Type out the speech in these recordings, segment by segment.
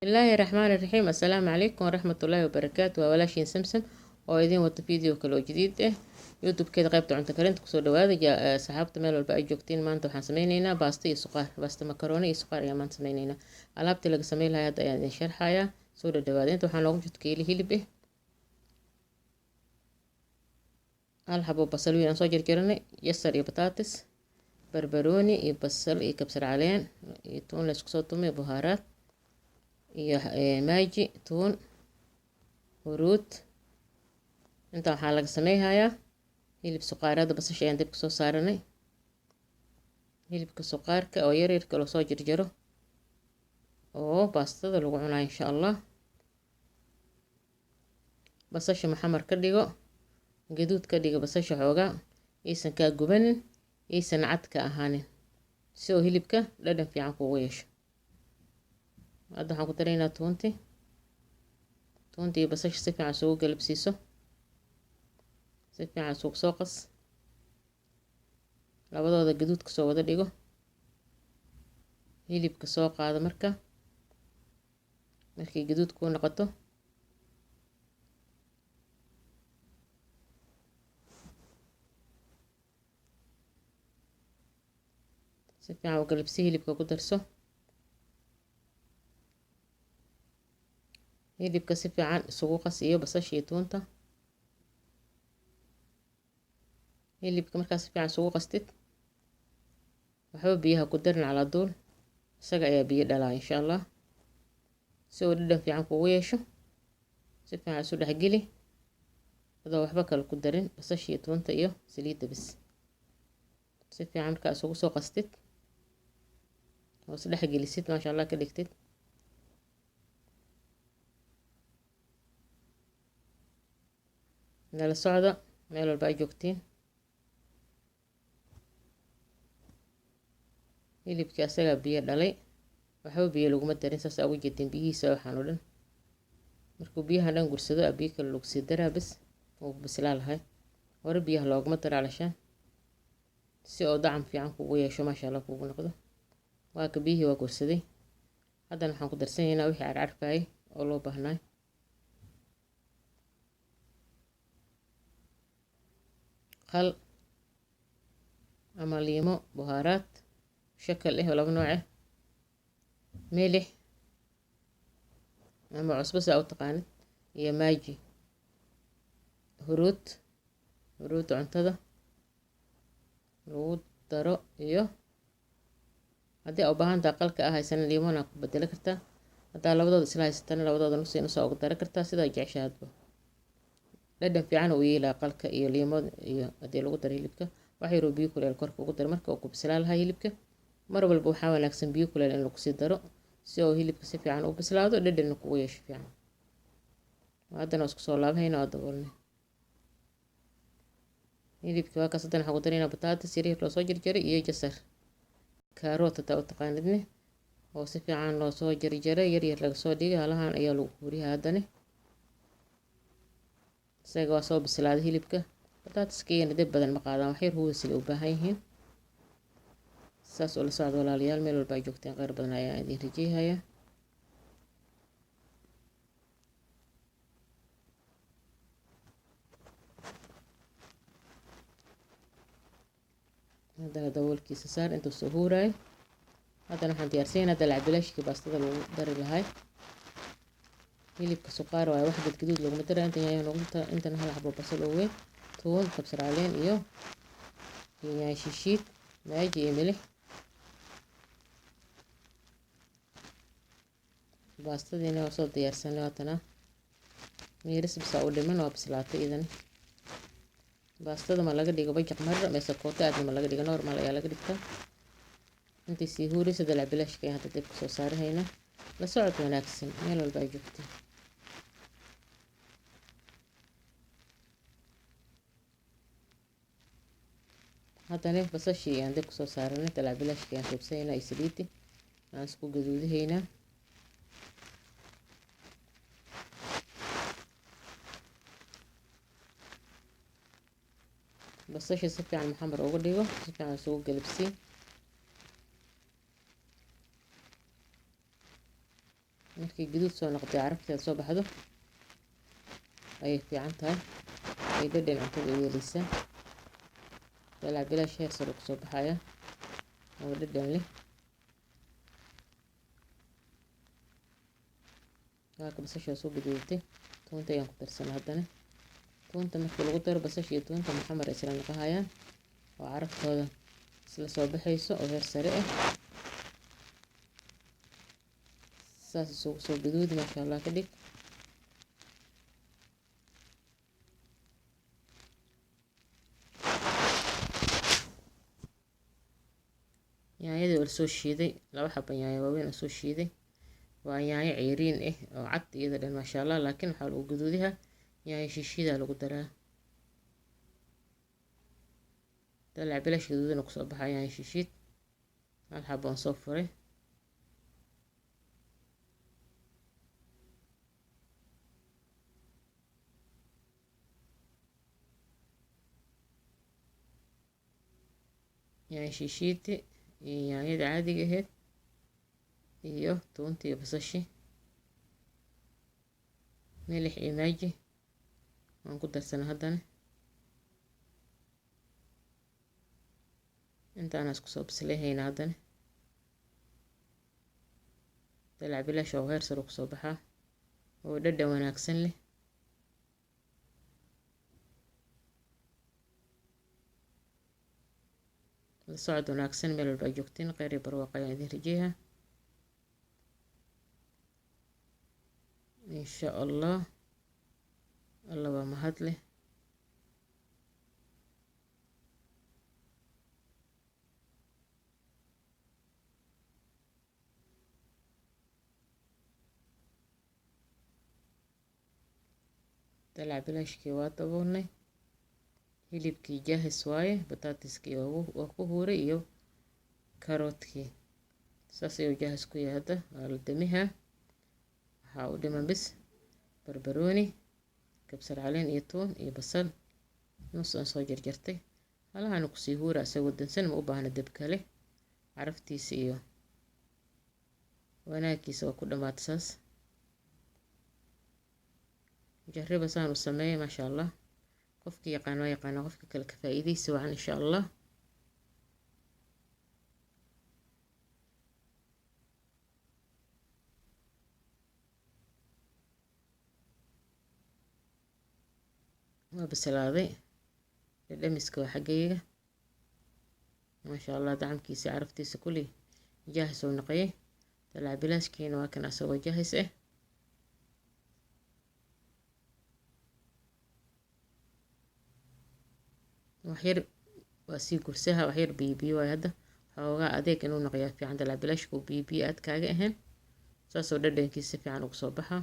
Bismillaahi raxmaani raxiim. Assalaamu calaykum waraxmatullaahi wabarakaatu. Waa walaashiin Samsam oo idiin wata video kale oo jadiid ah YouTube-keeda qaybta cunto karinta. Kusoo dhawaada saxaabta meel walba ay joogtiin. Maanta waxaan sameyneynaa baasto iyo suqaar, baasto makarooni iyo suqaar ayaa maanta sameyneynaa. Alaabtii laga sameyn lahaa hadda ayaan idin sharxayaa, soo dhadhawaada. Inta waxaa noogu jirta kiilo hilib ah, hal xabo basal weyn aan soo jarjaranay, jasar iyo bataatis, barbarooni iyo basal iyo kabsar caleen iyo tuun la isku soo tumay, buhaaraad iyo maaji, tuun, huruud. Inta waxaa laga sameyhayaa hilib suqaarada. Basasha ayaan dib kasoo saaranay. Hilibka suqaarka oo yaryarka loo soo jarjaro oo baastada lagu cunayo, insha Allah. Basasha maxamar ka dhigo, gaduud ka dhigo basasha xoogaa, aysan kaa gubanin, aysan cad ka ahaanin, si oo hilibka dhadhan fiican kuugu yeesho. Hadda waxaan ku daraynaa tuunti. Tuunti iyo basasha si fiican isugu galabsiiso, si fiican isugu soo qas, labadooda gaduud kasoo wada dhigo. Hilibka soo qaado. Marka markay gaduud kuu noqoto, si fiican u galabsi, hilibka ku darso. Hilibka si fiican isugu qas iyo basasha iyo tuunta. Hilibka markaa si fiican isugu qastid, waxba biyaha ku darin, calaa duul isaga ayaa biyo dhalaa, insha Allah, si uu dhadhan fiican kugu yeesho. Si fiican isu dhexgeli adoo waxba kale ku darin, basasha iyo tuunta iyo saliidda bis. Si fiican markaa isugu soo qastid oo is dhexgelisid, maasha Allah ka dhigtid. Nala socda meel walba ay joogtiin. Hilibkii asagaa biyo dhalay, waxba biyo laguma darin, saas aa ugu jeedin biyihiisa. Waxaan oo dhan markuu biyaha dhan gursado aa biyo kale lagu sii daraa, bas wuu bislaa lahay. Hore biyaha looguma daro calashaan, si oo dacam fiican kugu yeesho, maasha Allah kugu noqdo. Waa ka biyihii waa gursaday. Haddana waxaan ku darsanaynaa wixii carcarfaayay oo loo baahnaay: khal ama liimo, buhaaraad shakal eh oo laba nooc ah, milix ama cusbo saa u taqaanid, iyo maaji, huruud, huruudda cuntada lagu daro. Iyo haddii aa u baahan taha qalka ah haysana, liimona ku bedeli kartaa. Haddaa labadooda isla haysatana, labadooda nus iyo nus aa ugu dari kartaa, sidaa jeceshahay hadba. Dhadhan fiican uu yeelaa qalka iyo liimada iyo haddii lagu daro hilibka. Wax yaroo biyo kuleel korka ugu daro marka uu ku bislaa lahaa hilibka. Mar walba waxaa wanaagsan biyo kuleel in lagu sii daro, si uu hilibka si fiican u bislaado, dhadhanna kugu yeesho fiican. Haddana waa isku soo laabahayna, waa daboolnay hilibkii, waa kaas. Haddana waxaan ku daraynaa bataatis yaryar loo soo jarjaray iyo jasar, kaaroot hadaa u taqaanidne, oo si fiican loo soo jarjaray, yaryar laga soo dhigay. Halahan ayaa lagu huuriyaa. Haddana isaga waa soo bislaaday hilibka. Bataatiska iyana dib badan ma qaadaan, wax yar huwisle u baahan yihiin. Saas oo la socda walaalayaal, meel walba ay joogteen, kheyr badan ayaan idin rajeyhayaa. Haddana daboolkiisa saar intuu soo huuraayo. Haddana waxaan diyaarsanyaynaa dalac bilaashkii baastada lagu dari lahay. Hilibka suqaar waaye, wax gadgaduud laguma darayo. Inta yaanyo noogu jirta, intana hal xabo basal oo weyn, tuun, kabsar caleen iyo yaanyo shishiid, maaji iyo milix. Baastadiina waa soo diyaarsanay, waatana miiris bisaa u dhiman, waa bislaatay idana. Baastada ma laga dhigo bajaq marra mise kooto aadna ma laga dhigo, normal ayaa laga dhigtaa. Intay sii huuraysa, dalac bilaashka ayaan hadda dib kasoo saarahaynaa. La socod wanaagsan meel walba ay joogtiin. Haddana basashii ayaan dib kusoo saaranay, dalac bilaashka ayaan suubsanaynaa iyo saliidi aan isku gaduudihaynaa. Basasha si fiican maxamar uga dhigo, si fiican isugu galabsii. Markii gaduud soo noqday, carafteeda soo baxdo, ayay fiican tahay, ay dhadhan cuntada u yeeleysaa. Dalac bilaash heer sare kusoo baxaya oo dhadhan leh. Waaka basasha soo gaduudatay, tuunta ayaan ku darsanay haddana. Tuunta markii lagu daro, basasha iyo tuunta maxamar isla noqohayaan oo caraftooda isla soo baxayso oo heer sare ah. Saas isugu soo gaduudi, maasha Allah ka dhig. Yaanyadii oo lasoo shiiday, 2 xaba yaanyo waaweyn oo soo shiiday. Waa yaanyo ceyriin ah oo cad iyada dhan, maasha Allah, laakiin waxaa lagu gaduudiyaa yaanyo shiishiidaa lagu daraa. Dalac bilaash gaduudana kusoo baxaa yaanyo shiishiid. Hal xaba oon soo furay. Yaanyo shiishiidi iyo yaanyada caadiga ahayd iyo tuuntii iyo basashi, milix iyo maaji waan ku darsanay haddana. Intaana isku soo bisleehayna haddana. Dalac bilaash oo heer sare kusoo baxaa oo dhadhan wanaagsan leh. La socod wanaagsan meel walba ay joogtiin, kheyr iyo barwaaqo ayaan idin rajeeyaa insha Allah. Alla waa mahad leh. Dalac bilaashkii waa daboolnay, hilibkii jaahis waaye, bataatiskii waa ku huuray iyo karoodkii, saas ayuu jaahis ku yahay. Hadda waa la damihaa, waxaa u dhiman bis barbarooni, kabsar caleen iyo tuun iyo basal nus aan soo jarjartay. Halahana kusii huura isagoo dansan, ma u baahna dab kale. Caraftiisa iyo wanaagiisa waa ku dhammaatay. Saas jariba saan u sameeyay, maasha Allah. Qofkii yaqaan waa yaqaana, qofka kale ka faa'iidaysi wacan insha Allah. Waa bislaaday, dhadhamiska waa xaggayga, maasha Allah. Dacamkiisa, caraftiisa kulli jaahis uu noqoyay. Dalac bilaashkiina waa kan asagoo jaahis ah. Waxyar waa sii gursaha, waxyar biyo biyo waaye hadda. Xoogaa adeeg inuu noqoyaa fiican dalac bilaashka, uu biyo biyo aad kaaga ahayn, saasoo dhadhankiisa si fiican ugu soo baxa.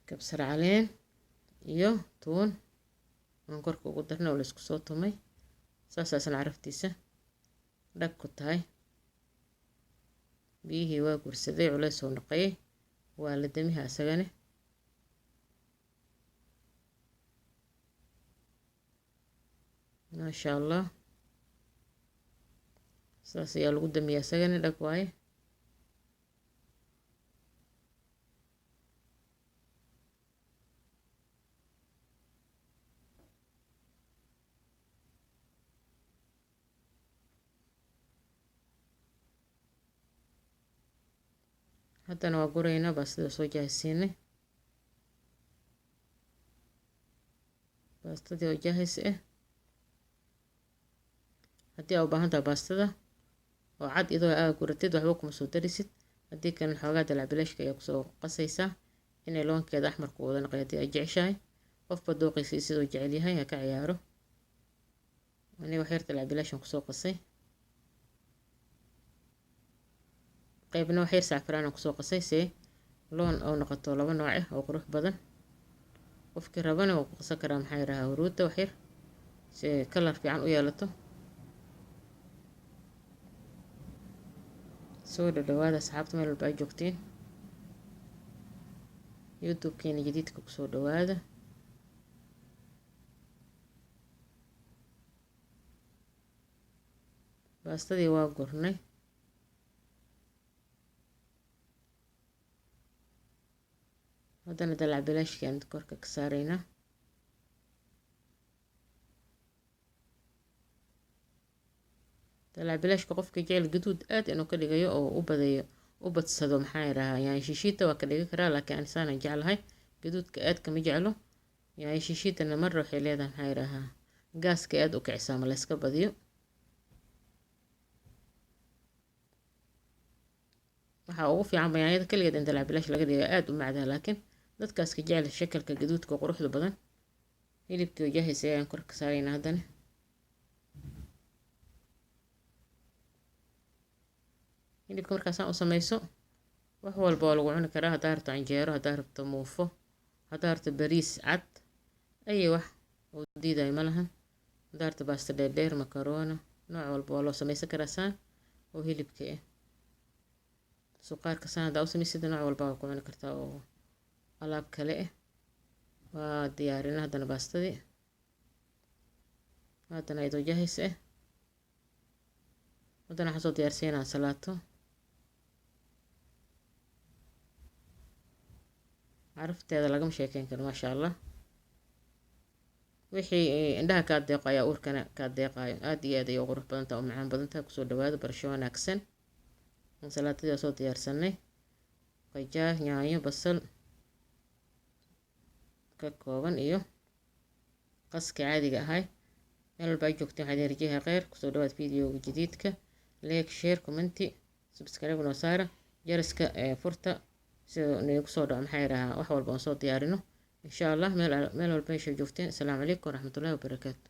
Kabsar caleen iyo tuun aan korka ugu darnay oo la isku soo tumay, saasaasna caraftiisa dhag ku tahay. Biyihii waa gursaday, culeys oo noqoyay, waa la damiha isagane. Maasha Allah, saas ayaa lagu damiyaa isagana, dhag waaye. Haddana waa guraynaa baastada soo jaahisiinay, baastadii oo jaahis ah. Haddii aa u baahan tahay baastada oo cad idoo aa guratid, waxba kuma soo darisid. Haddii kalena xoogaa dalac bilaashka ayaa kusoo qasaysaa inay loonkeeda axmarku wada noqoy, haddii ay jeceshahay. Qofba dooqiisa iyo siduu jecel yahay ha ka ciyaaro. Aniga wax yar dalac bilaashan kusoo qasay, qaybna wax yar sacfaraan aan kusoo qasay, see loon oo noqoto laba nooc ah oo qurux badan. Qofkii rabana waa ku qasan karaa, maxaa yidhahaa, huruudda wax yar si kalar fiican u yeelato. Soo dhadhawaada asxaabta meel walba ay joogtiin, YouTube-keena jadiidka kusoo dhawaada. Baastadii waa gurnay. Haddana dalac bilaashkii aan korka ka saaraynaa. Dalac bilaashka qofka jecel gaduud aad inuu ka dhigayo oo u badayo u badsado, maxaa yidhahaa, yaanyo shishiita waa ka dhigi karaa, laakiin ani saanaan jeclahay, gaduudka aad kama jeclo. Yaanyo shishiitana marra waxay leedahay, maxaa yidhahaa, gaaska aad u kicisaa ma layska badiyo. Waxaa ugu fiican yaanyada kaligeed in dalac bilaash laga dhigayo, aada u macdaa, laakiin dadkaaska jecel shakalka gaduudka quruxda badan. Hilibkii jaahis ayaan kor ka saaraynaa haddana. Hilibka markaasaan u sameyso, wax walba waa lagu cuni karaa. Haddaa rabto canjeero, haddaa rabto muufo, haddaa rabto bariis cad, ay wax uu diidayo ma lahan. Haddaa rabto baasto dheerdheer, makaroona, nooc walba waa loo sameysan karaa saan oo hilibka ah. Suqaarka saan haddaa u sameysida, nooc walba waa ku cuni kartaa oo alaab kale ah. Waa diyaarina haddana baastadii, haddana iyadoo jahis ah. Haddana waxaan soo diyaarsiinaa salaato. Carafteeda lagama sheekeyn karo, maasha Allah. Wixii indhaha kaa deeqo ayaa uurkana kaa deeqaayo. Aada iyo aad ayay u qurux badan tahay, u macaan badan tahay. Kusoo dhawaada, barasho wanaagsan. Salaatadii waa soo diyaarsanay, qajaar, yaanyo, basal ka kooban iyo qaska caadiga ahay. Meel walba ay joogteen waxaa idin rajayaa kheyr. Kusoo dhawaad videoga jadiidka. Like, share, comment, subscribe noo saara, jaraska furta sida nagu soo dhaco, maxaa yidhahaa, wax walba oon soo diyaarino, insha Allah. Meel walba meesha joogteen, asalaamu calaykum waraxmatullahi wabarakaatu.